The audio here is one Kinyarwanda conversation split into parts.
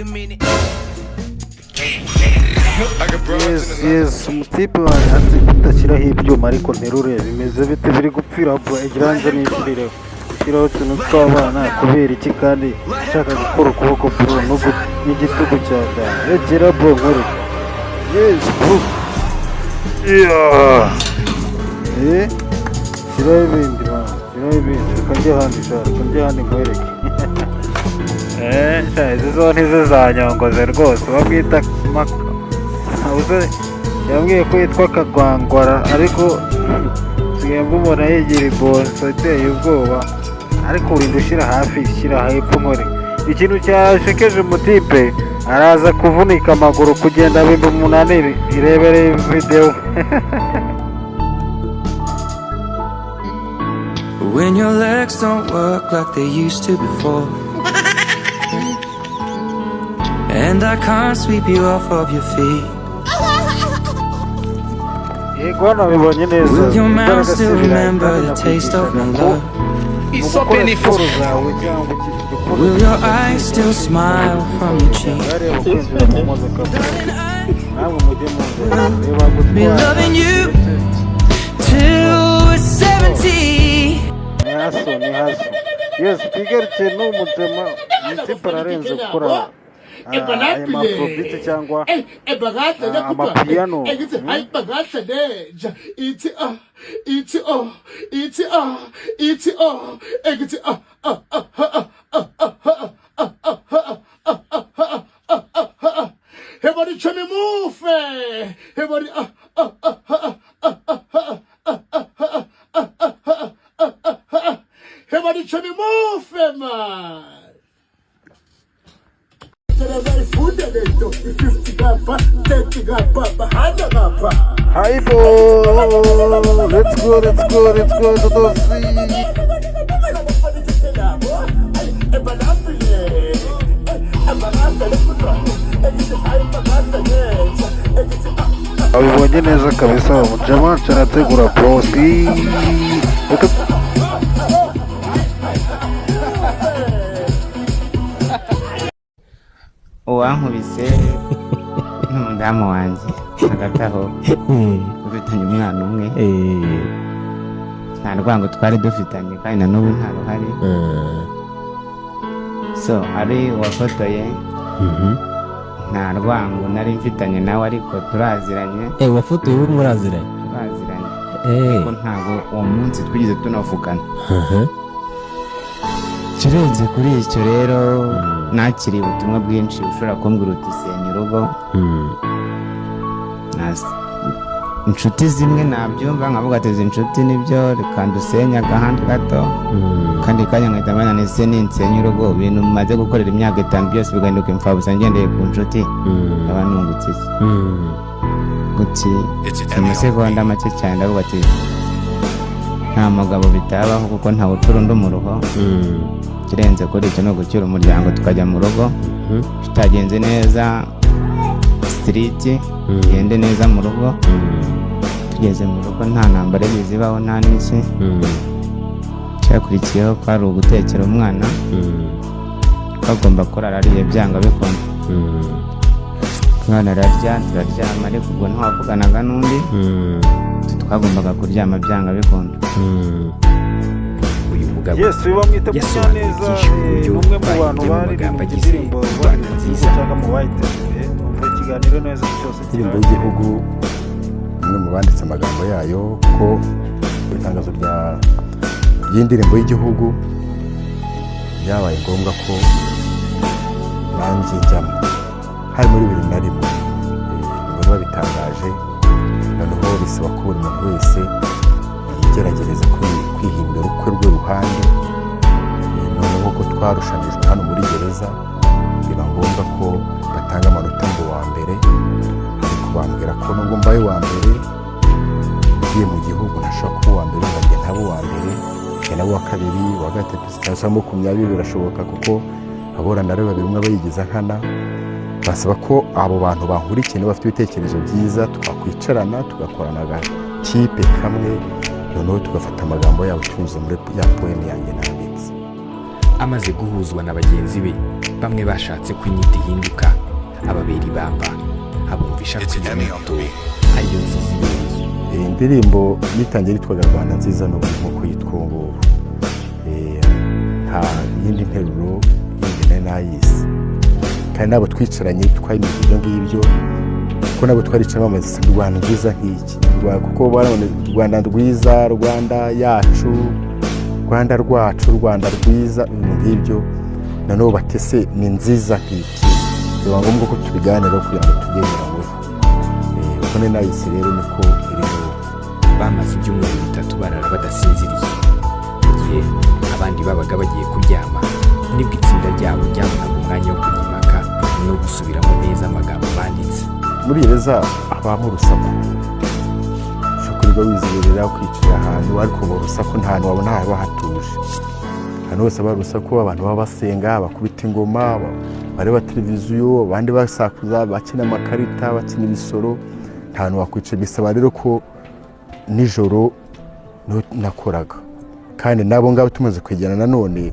Wait a minute. Yes, umutipe wanjye ati utashyiraho ibyuma, ariko nterure bimeze bite? Biri gupfira bro. Igiranze nishyirireho, ushyiraho utuntu tw'abana kubera iki? Kandi nshaka gukora ukuboko, bro, n'igitugu cya dani. Egera, bro, nkore. Yes, bro, yeah. Shyiraho ibindi, man, shyiraho ibindi. Reka njye ahandi sha, reka njye ahandi nkwereke. Sha, izi zo ntizizanyongoze rwose. Bamwita maka uze, yambwiye ko yitwa Kagwangwara, ariko nsigaye mbumona yigira ibonso iteye ubwoba. Ariko urinda ushyira hafi, shyira hepfo nkore. Ikintu cyashekeje, umutipe araza kuvunika amaguru, kugenda bimba umunaniri. Irebere videwo. When your legs don't work like they used to before. And I can't sweep you off of your feet. Yego, hano bibonye neza. Will your mouth Imbaraga si still ibirayi, remember kandi the taste of my nakwigishaga ko love? mu gukora siporo zawe cyangwa iki gukora Will your eyes still smile from your cheek? Bareba kwinjira mu modoka, namwe mujye mu nzira, reba Be gutwara. loving you till we're 70. Ni haso, ni haso. Yes, twigarutse n'umujama. Umutipe ararenze gukora aya ma afrobeat cyangwa amapiano. Engithi hayi, bakahle nenja ithi ah, ithi oh, ithi ah, ithi oh, engithi ah ah ah ah ah ah ah ah ah ah ah ah ah ah. Hebari chomi mufe hebari ah ah ah ah ah ah ah ah ah ah ah ah ah ah. Hebari chomi mufe man. Bayifunda lento, i-50 ngapha, 30 ngapha, bahamba ngapha. Hayibo, let's go, let's go, let's go, Dodosi. Abibonye neza kabisa, umujama arategura broski. Reka. Uwankubise n'umudamu wanjye. Hagati aho dufitanye umwana umwe, nta rwango twari dufitanye kandi na n'ubu nta ruhari. So ari uwafotoye, nta rwango nari mfitanye nawe, ariko turaziranye. Wafotoye ubu muraziranye? Turaziranye, ariko ntabwo uwo munsi twigeze tunavugana. Turenze kuri icyo rero, nakiriye ubutumwa bwinshi ushobora kumbwira uti senya urugo. Inshuti zimwe nabyumva nkavuga ati izi nshuti nibyo, reka ndusenye agahanda gato. Kandi kanya nkahita mbona nese ninsenya urugo, ibintu maze gukorera imyaka 5 byose bigahinduka imfabusa ngendeye ku nshuti, nkaba nungutse iki? Guti mu masegonda make cyane ndavuga ati nta mugabo bitabaho, kuko ntawe ucura undi umuruho. Ikirenze kuri icyo ni ugucyura umuryango tukajya mu rugo tutagenze neza, street tugende neza mu rugo. Tugeze mu rugo nta ntambara yigeze ibaho, nta n'iki. Icyakurikiyeho kwari ugutekera umwana, twagomba kurara ariye byanga bikunda. Umwana ararya, turaryama, ariko ubwo ntawavuganaga n'undi, twagombaga kuryama byanga bikunda. Uyu mugabo Yes, bamwita yasobanuye Munyaneza. byinshi ku buryo Ni umwe mu bantu bahimbye mu magambo baririmbye agize indirimbo Rwanda Nziza. cyangwa mu bayiteguye. Umva ikiganiro neza cyose. Indirimbo y'igihugu, umwe mu banditse amagambo yayo, ko itangazo ry'indirimbo y'igihugu byabaye ngombwa ko nanjye njyamo, hari muri 2001. Nibwo babitangaje, noneho bisaba ko buri muntu wese yigeragereza kwihimbira ukwe rwe ruhande. Noneho ko twarushanijwe hano muri gereza, biba ngombwa ko batanga amanota ngo uwa mbere, ariko bambwira ko nubwo mbaye uwa mbere ugiye mu gihugu ntashobora kuba uwa mbere, nkajya ntaba uwa mbere, njya naba uwa kabiri, uwa gatatu cyangwa se 20. Birashoboka kuko aborana ari babiri, umwe aba yigiza nkana. Basaba ko abo bantu bankurikiye niba bafite ibitekerezo byiza twakwicarana, tugakorana agakipe kamwe, noneho tugafata amagambo yabo tunyuze muri ya poème yanjye nanditse. Amaze guhuzwa na bagenzi be, bamwe bashatse ko inyito ihinduka, ababera ibamba, abumvisha ko iyo nyito ariyo nziza ibereye. Iyi ndirimbo yitangiye yitwaga Rwanda Nziza n'ubu nk'uko yitwa ubu ngubu. Nta yindi nteruro yindi nari nayise, kandi nabo twicaranye twayimeze ibyo ngibyo, kuko nabo twaricaye bamaze Rwanda nziza nk'iki, kuko barabona Rwanda rwiza, Rwanda yacu, Rwanda rwacu, Rwanda rwiza, ibintu nk'ibyo. Noneho batese ni nziza nk'iki, biba ngombwa ko tubiganiraho kugira ngo tubyemere. Uko ni nayise rero niko iri. Bamaze ibyumweru 3 barara badasinziriye. Mu gihe abandi babaga bagiye kuryama, nibwo itsinda ryabo ryabonaga umwanya wo kujya impaka no gusubiramo neza amagambo banditse. Muri gereza habamo urusaku, ushobora kwirirwa wizerera, ukicara ahantu, ariko urwo rusaku nta hantu wabona haba hatuje. Ahantu hose haba urusaku, abantu baba basenga, bakubita ingoma, bareba televiziyo, abandi basakuza, bakina amakarita, bakina ibisoro. Nta hantu wakwicara. Bisaba rero ko nijoro niho nakoraga, kandi nabo ngabo tumaze kwegerana nanone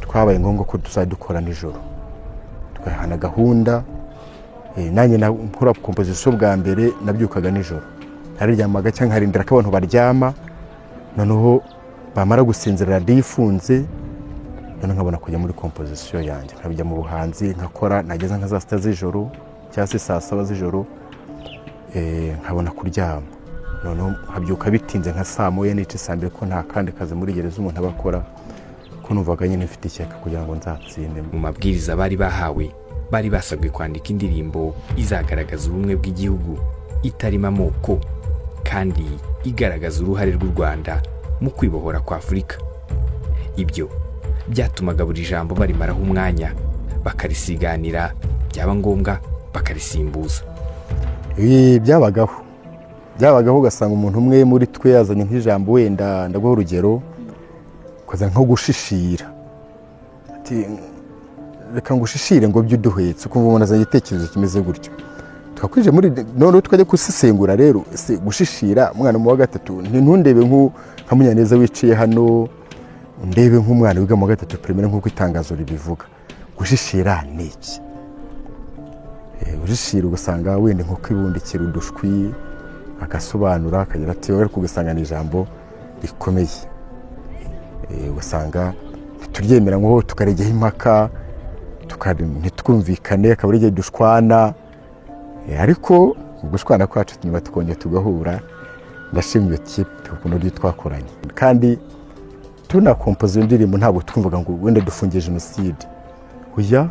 twabaye ngombwa ko tuzajya dukora nijoro, tugahana gahunda. Nanjye nkora composition bwa mbere nabyukaga nijoro, ntaryamaga cyangwa nkarindira ko abantu baryama, noneho bamara gusinzira radiyo ifunze, noneho nkabona kujya muri composition yanjye, nkabijya mu buhanzi, nkakora nageza nka saa 6 z'ijoro cyangwa se saa 7 z'ijoro, nkabona kuryama, noneho nkabyuka bitinze nka saa 1:30, saa 2, ko nta kandi kazi muri gereza umuntu aba akora, ko numvaga nyine mfite ishyaka kugira ngo nzatsinde. Mu mabwiriza bari bahawe, bari basabwe kwandika indirimbo izagaragaza ubumwe bw'igihugu, itarimo amoko, kandi igaragaza uruhare rw'u Rwanda mu kwibohora kwa Afurika. Ibyo byatumaga buri jambo barimaraho umwanya, bakarisiganira, byaba ngombwa bakarisimbuza. Ibi byabagaho, ugasanga umuntu umwe muri twe yazanye nk'ijambo, wenda ndaguha urugero, ukazana nko gushishira, ati reka ngushishire ngo byo uduhetse, ukumva umuntu azanye igitekerezo kimeze gutyo, twakwije muri noneho tukajya gusesengura rero. Ese gushishira umwana mu wa gatatu, ntundebe nka Munyaneza wiciye hano, ndebe nk'umwana wiga mu wa gatatu primaire nk'uko itangazo ribivuga, gushishira ni iki? Gushishira ugasanga wenda nko kwibundikira udushwi, agasobanura akagira ati, ariko ugasanga ni ijambo rikomeye, ugasanga ntituryemera, ngo tukaregeho impaka, ntitwumvikane, akaba ari igihe dushwana. Ariko ugushwana kwacu nyuma tukongera tugahura. Ndashimira iyo kipe ukuntu uburyo twakoranye, kandi tunakompoza iyo ndirimbo ntabwo twumvaga ngo wenda dufungiye jenoside. Oya,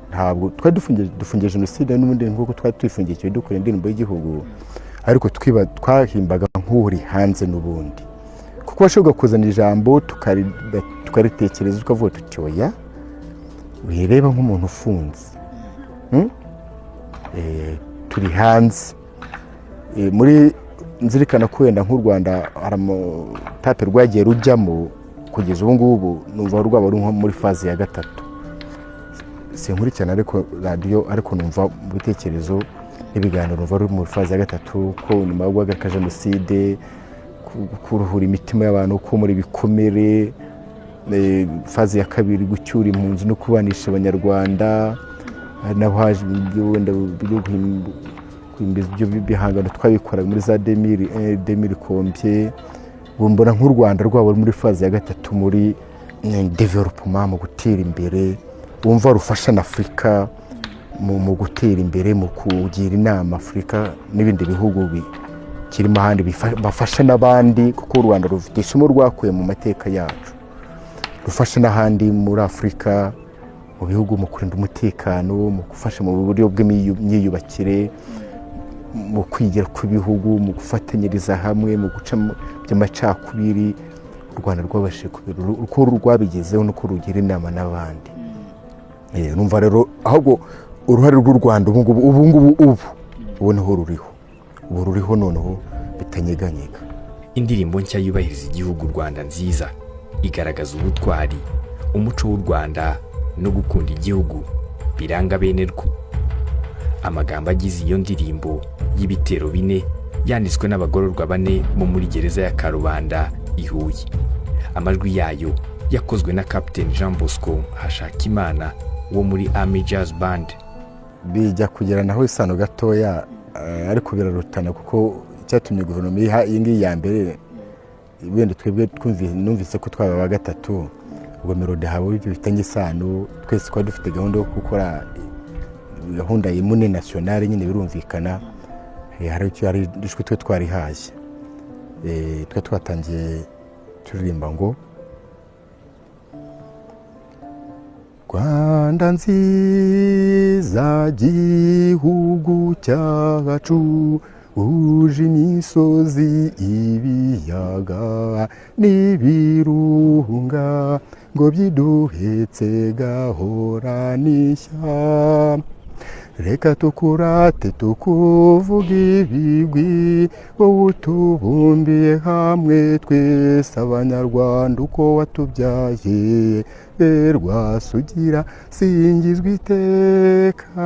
ntabwo twari dufungiye jenoside n'ubundi nk'uko twari tuyifungiye icyo dukora indirimbo y'igihugu, ariko twahimbaga nk'uri hanze n'ubundi, kuko washobora kuzana ijambo tukaritekereza, ukavuga tuti oya, wireba nk'umuntu ufunze, turi hanze. Muri nzirikana ko wenda nk'u Rwanda hari amatape rwagiye rujyamo kugeza ubu ngubu, numva rwaba ruri nko muri faze ya gatatu, sinkurikirana ariko radiyo, ariko numva mu bitekerezo n'ibiganiro numva ruri muri faze ya gatatu, ko nyuma yo guhagarika jenoside, kuruhura imitima y'abantu, komora ibikomere, faze ya kabiri gucyura impunzi no kubanisha Abanyarwanda, hari naho haje ibyo wenda byo guhimba ibyo bihangano twabikoraga muri za 2000 combien. Ubu mbona nk'u Rwanda rwaba ruri muri faze ya gatatu muri development, mu gutera imbere, wumva rufasha na Afurika mu gutera imbere, mu kugira inama Afurika n'ibindi bihugu bikirimo ahandi bafasha n'abandi, kuko u Rwanda rufite isomo rwakuye mu mateka yacu, rufasha n'ahandi muri Afurika, mu bihugu, mu kurinda umutekano, mu gufasha mu buryo bw'imyiyubakire, mu kwigira kw'ibihugu, mu gufatanyiriza hamwe, mu guca by'amacakubiri. U Rwanda rwabashije uko rwabigezeho nuko rugira inama n'abandi. Numva rero ahubwo uruhare rw'u Rwanda ubu ngubu ubu niho ruriho, ubu ruriho noneho bitanyeganyega. Indirimbo nshya yubahiriza igihugu Rwanda Nziza igaragaza ubutwari, umuco w'u Rwanda no gukunda igihugu biranga bene rwo. Amagambo agize iyo ndirimbo y'ibitero 4 yanditswe n'abagororwa 4 bo muri gereza ya Karubanda i Huye. Amajwi yayo Yakozwe na Captain Jean Bosco Hashakimana wo muri Army Jazz Band. Bijya kugera naho isano gatoya, ariko birarutana, kuko icyatumye guverinoma iha iyi ngiyi ya mbere, wenda twebwe numvise ko twaba aba gatatu. Ubwo melody haba ibyo bifitanye isano, twese twari dufite gahunda yo gukora gahunda y'hymne nationale nyine, birumvikana. Hari icyo, hari ijwi twe twarihaye. Twe twatangiye turirimba ngo: "Rwanda nziza, gihugu cyacu, uje imisozi, ibiyaga n'ibirunga, ngo byiduhetse gahora n'ishya. Reka tukurate, tukuvuga ibigwi, wowe utubumbiye hamwe twese Abanyarwanda uko watubyaye. Berwasugira, singizwa iteka."